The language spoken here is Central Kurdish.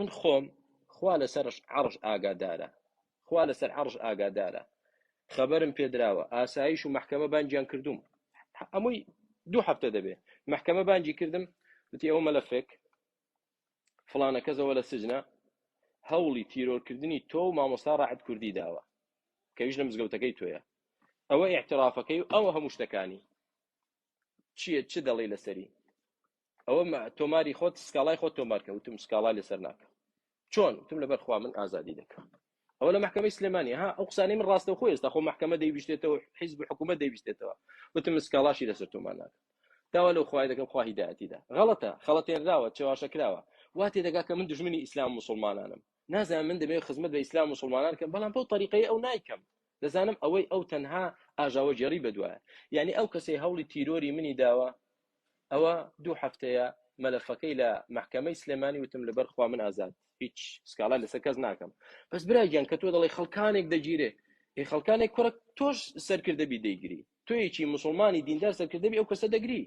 من خۆم خوا لەسەر عەڕش ئاگادارە خوا لەسەر عەڕش ئاگادارە خەبەرم پێدراوە ئاسایش و مەحکەمە بانگیان کردوم هەمووی دوو هەفتە دەبێ مەحکەمە بانگی کردم وتی ئەوە مەلەفێک فڵانە کەسەوە لە سجنە هەوڵی تیرۆرکردنی تۆ و مامۆستا ڕاعد کوردی داوە کەویش لە مزگەوتەکەی تۆیە ئەوە ئیعترافەکەی و ئەوە هەموو شتەکانی چییە چ دەڵێی لەسەری ئەوە تۆماری خۆت سکاڵای خۆت تۆمارکە وتم سکاڵای لەسەر ناکە چۆن وتم لەبەر خوا من ئازادی دەکەم ئەوە لە محکمەی سلێمانی ها ئەو قسانەی من ڕاستە خۆ ئێستا خۆ محکمە دەیبیستێتەوە حیزب و حکوومەت دەیبیستێتەوە وتم سکاڵاشی لەسەر تۆمار ناکەم داوا لەو خوای دەکەم خوا هیدایەتیدا غەڵەتە خەڵەتێنراوە چەواشە کراوە وا تێدەگا کە من دژمنی ئیسلام مسلمانانم نازانم من دەمەوێت خزمەت بە ئیسلام مسلمانان کەم بەڵام بەو طریقەی ئەو نایکەم دەزانم ئەوەی ئەو تەنها ئاژاوەگێڕی بەدوایە یعنی ئەو کەسەی هەوڵی تیرۆری منی داوە ئەوە دوو هەفتەیە مەلەفەکەی لە محکمەی سلێمانی وتم لەبەر خوا من ئازاد هیچ سکاڵا لەسەر کەس ناکەم بەس براگیان کە تۆ دەڵێ خەڵکانێک دەگیرێ ئێ خەڵکانێک کوڕە تۆش سەرکردەبی دەیگری تۆیەکی مسلمانی دیندار سەرکردەبی ئەو کەسە دەگری.